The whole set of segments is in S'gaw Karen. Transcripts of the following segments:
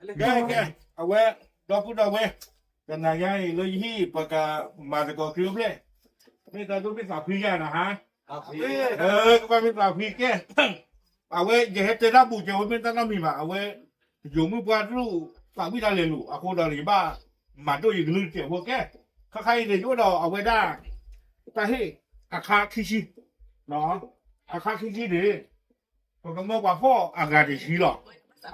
ကဲ ကဲ အဝဲ ဒီပုၢ်ဒီဝဲၢ် တနၤညါအံၤလၢယဟံၣ် ပကမၤသကိးခရံာ်အိၣ်ဖျဲၣ် မ့ၢ်တၢ်ဒိၣ်မ့ၢ်သးဖှံယၤနၤဟါ ကဘၣ်မ့ၢ်သးဖှံကဲ အဝဲ ယဟဲတဲတၢ်ဘူးကဲဝဲမ့ၢ်တၢ်နီတမံၤဘၣ် အဝဲ ယိၤမုၣ်ပှၢ်တရူၢ် သးဝံၣ်တၢ်လဲၤလိာ် အဃိဒီးယဘၣ် မၤဒိၣ်ယကလုၢ်တစဲးဖိကဲ ခါခါအံၤန့ၣ် ယအိၣ်ဒီးအဝဲဒၣ် တၢ်ဟ့ၣ် အခါခံဆံ အခါခံဆံန့ၣ် ပကမၢပှၤဖှီၣ်အဂၤတဆံလီၤ.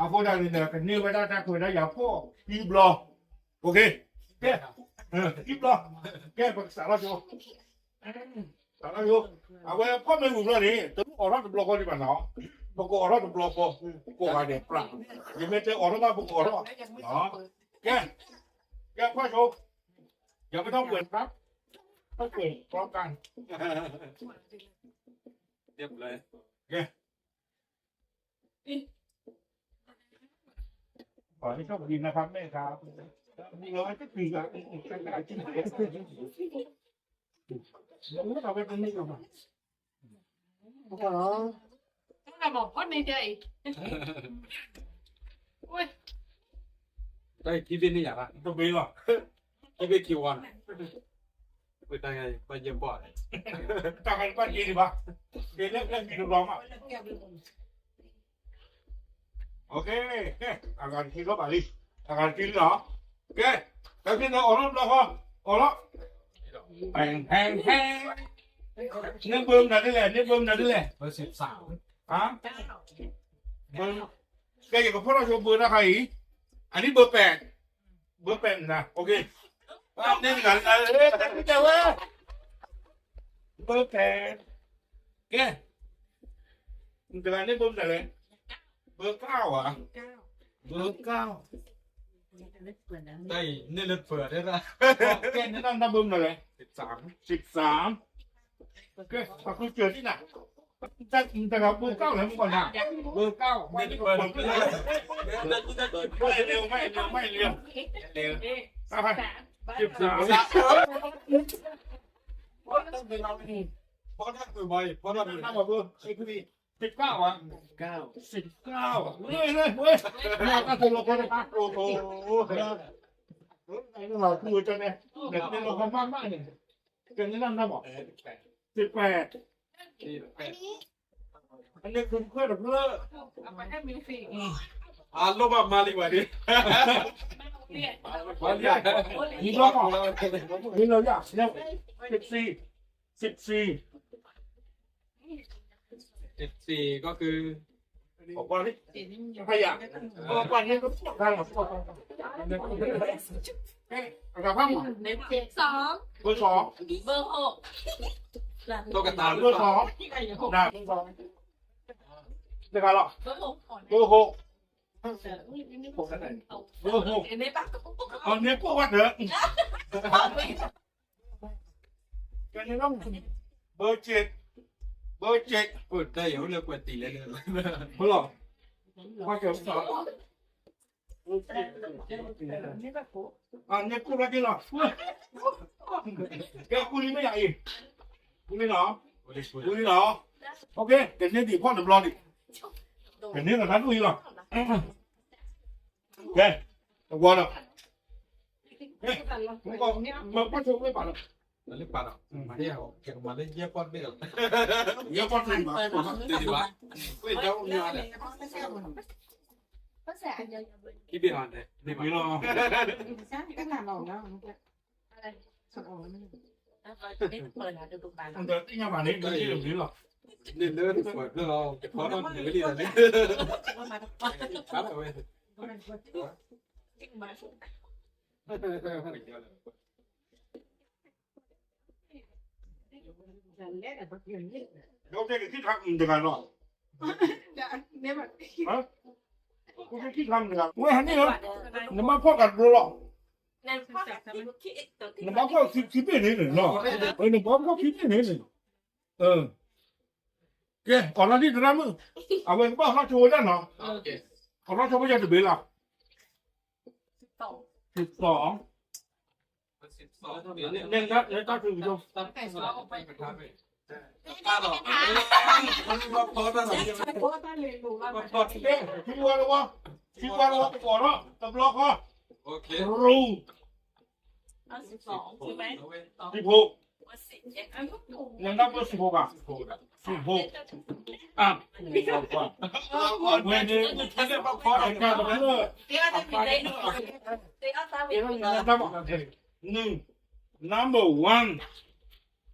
အဃိဒၣ်န့ၣ်ဒီး ကန့ၢ်ဝဲဒၣ်တၢ်ခွဲးဒၣ်ယၤဖှီၣ်ခံဘျီ ကဲ ခံဘျီ ကဲ ပကစးထီၣ်ကၠိ စးထီၣ်ကၠိ အဝဲဖှီၣ်မ့ၢ်ဝံၤဘျီန့ၣ် တအိၣ်ထီၣ်တဘျီဃီဒံးဘၣ်နီၤ ပကအိးထီၣ်တဘျီဃီ ကိးဂၤဒဲးပြး ယမ့ၢ်တဲအိးထီၣ်ဘၣ် ပကအိးထီၣ် ကဲ ကဲဖှီၣ်ကၠိ ယမ့ၢ်ထီၣ်ကွဲး ထီၣ်ကွဲး พร้อมกัน ကဲ ขอให้โชคดีนะครับแม่ครับ တၢ်အံၤ ခံဘ့ၣ်န့ၣ်ယၤလၢ တဘ့ၣ်လီၤ ခံဘ့ၣ်ခံဝါန့ၣ် ဝဲတၢ်ဂၤဘၣ်ယဲၢ်ပီၢ် တၢ်ဂၤဘၣ်ယဲၢ်ဒံးဘၣ် ကဲလၢလၢခံတဘျီမး ကဲ အဂၤတခံလီၤဘၣ်လံ အဂၤတခံလီၤ ကဲ တၢ်ဖဲန့ၣ်အိးထီၣ်ဘျီဃီ အိးထီၣ် ဟဲ ဟဲ ဟဲ န့ၢ်ဘၢမနုၤဒ်လဲၣ် န့ၢ်ဘၢမနုၤဒ်လဲၣ် ဟါ ကဲ ယကဖီၣ်ထီၣ်ဆိဘၢတၢ်ခါအံၤ အနံၣ်ဘၢပဲး ဘၢပဲးနၤ โอเค န့ၣ်တဂၤ တၢ်ဝဲ ဘၢပဲး ကဲ တဂၤန့ၣ်ဘၢမနုၤလဲၣ် ဘၢကၢ်ဝဲ ဘၢကၢ် တၢ်အံၤန့ၣ်လၢပၢၤဒၣ် ကဲ န့ၣ်တၢ်ဘၢမနုၤလဲၣ် สิบสาม ကဲ ပှၤဃုစၢၤဒ်နၤ တၢ်တဂၤဘၢကၢ်လဲၣ်မ့ၢ်ကီးနၤ ဘၢကၢ် မ့ၢ်တပၢၤလၢ မ့ၢ်လၢ မ့ၢ်လၢ မ့ၢ်လၢ สิบสาม ဖီတၢ်ကွံာ်မီၤအံၤ ဖီတၢ်ကွံာ် ဖီတၢ်ကွံာ် สิบเก้า อ่ะ สิบเก้า สิบเก้า เว้ย เว้ย เว้ย โอ้โห ไอ้นี่เราพูดจะเนี่ย เดี๋ยวนี้เราก็มากมากเนี่ย เกินนี่นั่นนะบอก สิบแปด อันนี้คือเพื่อนเพื่อน အလိၣ်ဘၣ်မၤလံဝဲဒၣ် မၤလံ ဒီး ဒီး ဒီး สิบสี่ สิบสี่ สิบสี่ ก็คือ အကွၢ်န့ၣ် ဖယာ အကွၢ်န့ၣ် အဂၤဖးမး สอง เบอร์สอง ตุ๊กตา เบอร์สอง นะ เบอร์สอง တဂၤလီၤ เบอร์หก เบอร์หก เบอร์หก เอาเนี้ยพวกว่าเถอะ เบอร์เจ็ด เบอร์เจ็ด เปิดได้อยู่เลย เปิดตีเลยเลย ဘယ်လို ဘာကြောင့် အာ နေကူရကင်းလား ကဲ ကူလီမ့ၢ်ယၤအံၤ ကူလီနော် ကူလီနော် โอเค ကဲ န့ၢ်ဒံးဖီၣ်တဘျီဒံး ကဲ န့ၢ်ဒီးတၢ်ဒူၣ်အံၤလီၤ ကဲ တဝီဒီး ကဲ မ့ၢ်ကွၢ် မ့ၢ်ကွၢ်ဆိမ့ၢ်ပာ်လီၤ မ့ၢ်ပာ်လီၤ မ့ၢ် ကဲ မ့ၢ်လၢယဲၢ်ပီၢ်တဘ့ၣ်လီၤ ယဲၢ်ပီၢ်တဘ့ၣ်ဘၣ် တဘ့ၣ်ဘၣ် ဝ့ၢ်ဒီး ခံဘ့ၣ်ဟီ တဘ့ၣ်လီၤ သ့ၣ်ညါဘၣ်န့ၣ် မ့ၢ်လီၤ န့ၣ်လၢတပှၢ်ဖျၢၣ်လီၤ ကဖီထီၣ်န့ၣ်ဝဲလံလီၤန့ၣ် ခါထီၣ်ဝဲ ဒီးတဲကခံခါတဂၤလီၤ ဟါ ကခံခါတဂၤ ဝဲဟးန့ၣ်လီၤ နဘၣ်ဖီၣ်ကးတဘျီလီၤ နဘၣ်ဖီၣ်ခံဘ့ၣ်န့ၣ်လီၤ နဘၣ်ဖီၣ်ခံဘ့ၣ်န့ၣ် ကဲ အိးထီၣ်ဒံးသရၣ်မုၣ် အဝဲကဘၣ်အိးထီၣ်ဆိဝဲဒၣ်နီၤ အိးထီၣ်ဆိဝဲဒၣ်တဘ့ၣ်လီၤ สิบสอง န့ၣ် န့ၣ် တၢ်ထူၣ်ကၠိ တၢ်ထူၣ်ကၠိ တၢ်ထူၣ်ကၠိ တၢ်ထူၣ်ကၠိ တၢ်ထူၣ်ကၠိ ထံပှၢ်လီၤကပီၤထီၣ် တဘျီဃီ ရူ စံၣ်ဖိ နနၢ်ပၢၢ်စံၣ်ဖိဘၣ် စံၣ်ဖိ အဝဲန့ၣ် န number one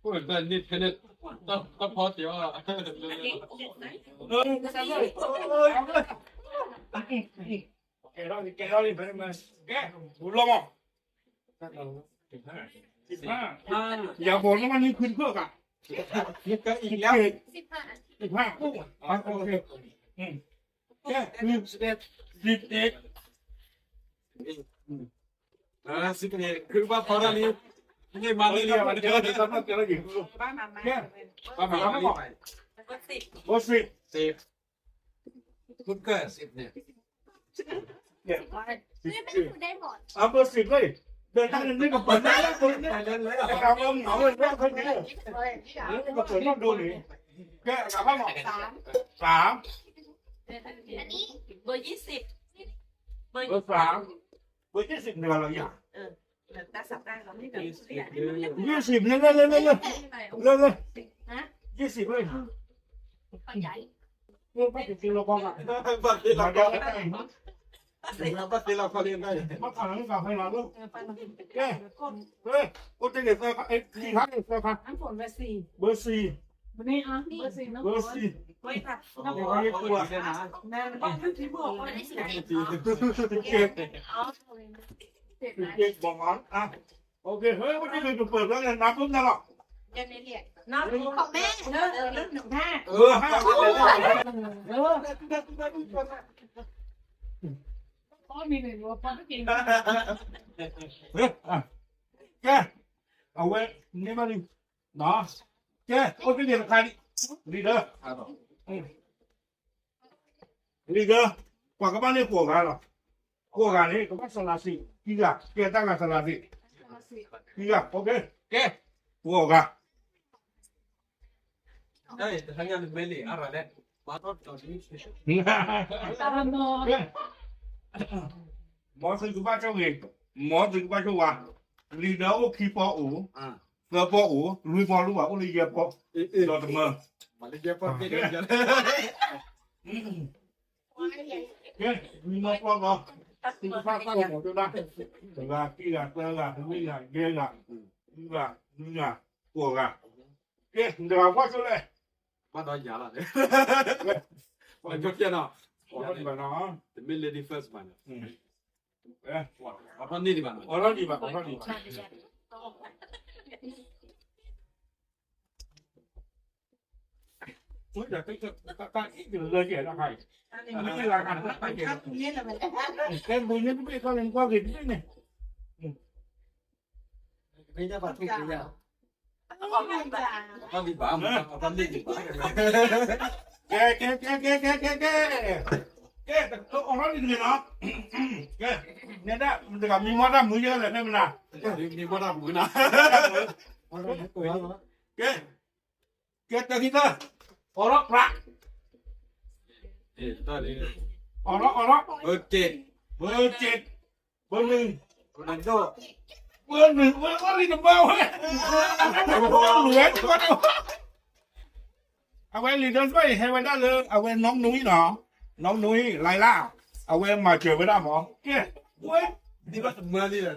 န့ၣ်ဖဲန့ၣ် တၢ်ဖီတ့ၢ်အီၤ ကဲထီၣ်လံ ကဲထီၣ်လံ ဖဲန့ၣ်မ့ၢ် ကဲ ဘူးလီၤမး ယၤဘီၣ်နီၢ်မးန့ၣ် ခွံတဖျၢၣ်ကး တဖျၢၣ် ကဲ စံးပ့း ခုဘၣ်ဖီတၢ်လံ န့ၣ်မၤလံလံ ကဲ ဘၣ်မၤလံ ဘိစံး ခုကဲစံးန့ၣ် အဘိစံးပ့း ဒီးတၢ်န့ၣ်ကပၤန့ၣ် အဝဲမၤဝဲဒၣ်ဖဲန့ၣ် ကပၤနီၢ်ဒိၣ်န့ၣ် ကဲ အကဘၣ်မၤ သၢ ဘိယ့ၣ်စံး ဘိသၢ ဘိယ့ၣ်စံးန့ၣ်လီၤယၤ ယ့ၣ်စံး လၢ လၢ လၢ လၢ လၢ ယ့ၣ်စံး လၢ ဘၣ်သ့ၣ်သ့ၣ်လီၤကီၢ် ဘၣ်သ့ၣ်လီၤကီၢ်လံ ဘၣ်သ့ၣ်လီၤကီၢ်လံ ကဲ အိၣ်တ့ၢ်န့ၣ်သၢခါ ခံခါန့ၣ်သၢခါ ဘိစံး ဘိစံး ဘိစံး ကဲ โอเค ဟဲ ပတံၤကပၢၢ်ဖဲန့ၣ် နၢ်ပၢၢ်မနုၤလီၤ နၢ်ပၢၢ် ကဲ အဝဲ န့ၢ်ဘၣ်လံ ကဲ အိၣ်တ့ၢ်န့ၣ်တခါလံ လံာ်ဒၢ လံာ်ဒၢ ပှၤကဘၣ်န့ၢ်ဃိးဂၤလီၤ ဃိးဂၤန့ၣ် ကဘၣ်စလၤစံး ခံဂၤ ကဲတၢ်ဂၤစလၤစံး ခံဂၤ ကဲ ဃိးဂၤ မ်သုကဘၣ်ဆိၣ်ဂ့ၤ မ်သုကဘၣ်ဆိၣ်ဝါ လံာ်ဒၢအိၣ်ခံပီၢ်အိၣ် သၢပီၢ်အိၣ် လွံၢ်ပီၢ်လၢပှၤအိၣ်လၢယဲၢ်ပီၢ် ဒီးတမၢ ကဲ မံမီၢ်ပီၢ်လီၤ သုကဘၣ်တၢ်ဂီၤဒိၣ်ဒၣ် တဂၤ ခံဂၤ သၢဂၤ နွံဂၤ ယဲၢ်ဂၤ ဃုဂၤ နွံဂၤ ဃိးဂၤ ကဲ နတဂၤကွၢ်ဆိလဲၣ် ဘၣ်ဒီးယၤလီၤ ပှၤကၠီဖျဲၣ်နီၤ အီၣ်ထီၣ်ဒံးဘၣ်နီၤ တမ့ၢ် lady first ဘၣ်နီၤ အီၣ်ထီၣ်န့ၢ်ဒံးဘၣ်နီၤ အီၣ်ထီၣ်ဒံးဘၣ် အီၣ်ထီၣ်ဒံးဘၣ် ကဲ ဘူးန့ၣ်တဘ့ၣ်ခီန့ၣ် ကွၢ်က့ၤတဘ့ၣ်န့ၣ် ကဲ ကဲ ကဲ ကဲ ကဲ ကဲ ကဲ ကဲ အီၣ်ထီၣ်ဒံးန့ၣ်နီၤ ကဲ နဲဒၣ် မတဂၤမံမီၢ်တၢ်မုာ်ယဲလဲၣ် မ့ၢ်မနုၤ မံမီၢ်တၢ်မုာ်နၤ ကဲ ကဲ တၢ်ခံတၢ် အီၣ်ထီၣ်ပြး အီၣ်ထီၣ် အီၣ်ထီၣ် ဘၢတ့ ဘၢတ့ ဘၢနုၣ် ဘၢနုၣ် ဝဲအီၣ်လံတဘၢဝဲ အဝဲလံာ်ဒၢတဘ့ၣ်အံၤ ဟဲဝဲဒၣ်လၢ အဝဲနီၢ်နွံနီၤ နီၢ်နွံ လါလါ အဝဲမၤစၢၤဝဲဒၣ်မး ကဲ ဝဲ ဒ်ဘၣ်တမၢလံ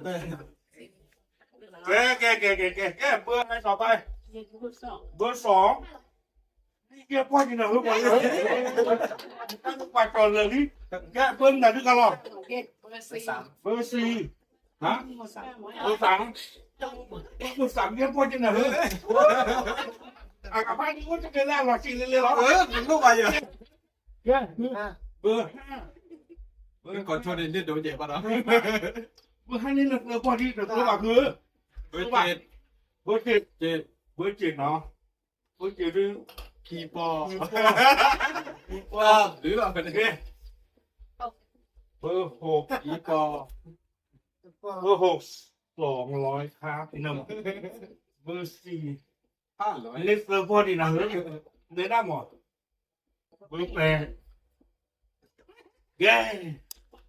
ကဲ ကဲ ကဲ ကဲ ကဲ ကဲ ဘၢဟဲစီၤပၤ ဘၢစီၤ ယဲၢ်ပီၢ်က့ၤနၤလၢပှၤလၢ ပှၤကီၤလၢာ်လံ ကဲ ဘၢနၤဒုးကလီၤ ဘၢစံ ဟါ ဘၢသး ဘၢသး ယဲၢ်ပီၢ်က့ၤနၤလၢ အကဖးဒံးအိၣ်တကဲလၢအလီၤစံးလံလံလီၤ ကဲ ဘၢ ဘၢကီၤထီၣ်န့ၣ် န့ၣ်ဒိးယဲၢ်ဘၣ်ဒီး ဘၢဟဲန့ၣ်နသၢပီၢ်ဒံး တသၢဘၣ်ခု ဘၢစ့ ဘၢစ့ ဘၢစ့နီၤ ဘၢစ့ဒုး ခံပီၢ် ခံပီၢ် ခံပီၢ် ဒုးလီၤဖဲန့ၣ် ဘၢဟိး ခံပီၢ် ဘၢဟိး စှီၤလီၤခါ ဘၢစံ လၢသၢပီၢ်ဒံးနၤ လၢဒၣ်မး ဘၢပဲ ကဲ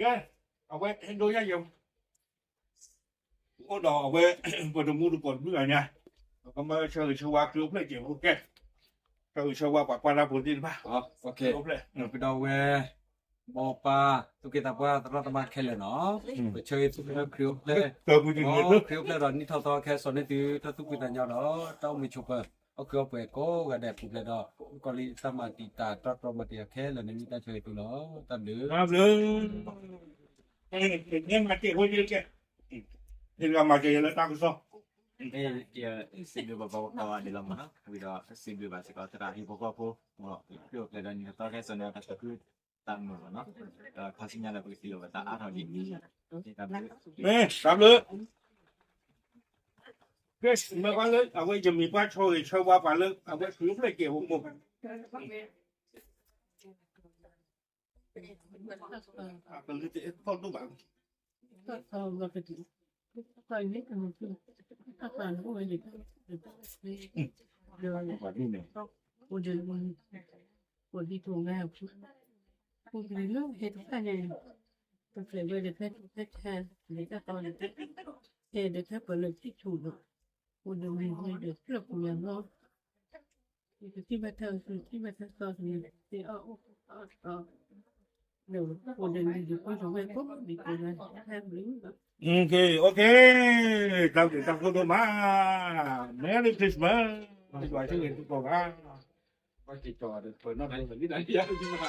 ကဲ, အဝဲဒိယါယဲ, အိၣ်ဒီးအဝဲ ပတမူတကိးတဘျုးဂၤညါ, ပကမၢဆၢဂ့ၤဆၢဝါခရံာ်အိၣ်ဖျဲၣ်စဲးဖိကဲ, ဆၢဂ့ၤဆၢဝါပှၤကွၢ်တၢ်ဖိသ့ၣ်တဖၣ်, အိၣ်ဖျဲၣ်, ပဒီပုၢ်ဝဲၢ် မိၢ်ပၢ် သူၣ်က့သးပှၢ်သရၣ်သမါခဲလၢာ်နီၤ, ပဆၢဂ့ၤဆၢဝါခရံာ်အိၣ်ဖျဲၣ်, ခရံာ်အိၣ်ဖျဲၣ်ဒီးနံၣ်ထီၣ်သီခဲစီၤန့ၢ်သုတၢ်သူၣ်ဖှံသးညီဒီး တၢ်အိၣ်မူဆိးပၢၤ ဟီၣ်ခိၣ်ဟီၣ်ပှဲၤကိးဂၤဒဲးပူၤဖျဲးဒီး ကီၢ်လံၢ်တၢ်မၤတံာ်တာ်တၢ်တြီမၤတံာ်အခဲလၢာ်န့ၣ် မ့ၢ်တၢ်ဆၢဂ့ၤသုလီၤ. တၢ်ဘျုး, တၢ်ဘျုး, မၤတ့ၢ်ဖိကဲ, မၤတ့ၢ်ယဲလၢတၢ်ကစီၣ်, စံးဘျုးဘၣ်ပှၤကိးဂၤဒဲးလီၤမး, ဝံၤဒီးစံးဘျုးဘၣ်စ့ၢ်ကီးသရၣ်ဟံၣ်ဖိဃီဖိ, ခရံာ်အိၣ်ဖျဲၣ်ဒီးနံၣ်ထီၣ်သီခဲစီၤန့ၢ်တၢ်သူၣ်ဖှံ တၢ်မုာ်လီၤနီၤ, ဒီးခါဆူညါလၢပကထံၣ်လိာ်ဝဲတၢ်အါထီၣ်ဒ်အံၤ, မ့ၢ်တၢ်ဘျုး, ကဲ, မ့ၢ်ဘၣ်လၢ အဝဲယမ့ၢ်ပှၤဆီဂ့ၤဆၢဝါပှၤလၢ အဝဲသုးဖျဲၣ်ကဲၤဖိမိၢ် အကလုၢ်တအဲၣ်ထီၣ်ဒိၣ်ဘၣ်, ပကလံၤလၢဟဲတဖၣ်န့ၣ်, ပဖျဲးဝဲဒီးဖဲထူဖဲထါ, ဒီးတၢ်ကီဒီး, ဟဲဒီးဖဲပှၤလၢထံၣ်ဆူၣ်ဒီး, အိၣ်ဒီးဝံၤဝဲဒီးဖျၢၣ်ပူၤယၤလီၤ, ယကထံၣ်ဘၣ်တၢ်အိၣ်ဆူၣ် ထံၣ်ဘၣ်တၢ်သီတမံၤ, သ့အီၣ်အိၣ်အီၣ်, ဒီးအိၣ်ဒီးလံၤဒီးဖိဒီးဝဲၢ်ကိးဒံးကိးဂၤ တၢ်ဘျုးလီၤ. Okay, okay, တၢ်ဘျုးတၢ်ဖှိၣ်ဒိၣ်မး, Merry Christmas, ယွၤဆိၣ်ဂ့ၤသုကိးဂၤ, ကၠီဒီးပနီၣ်ဒီး လံ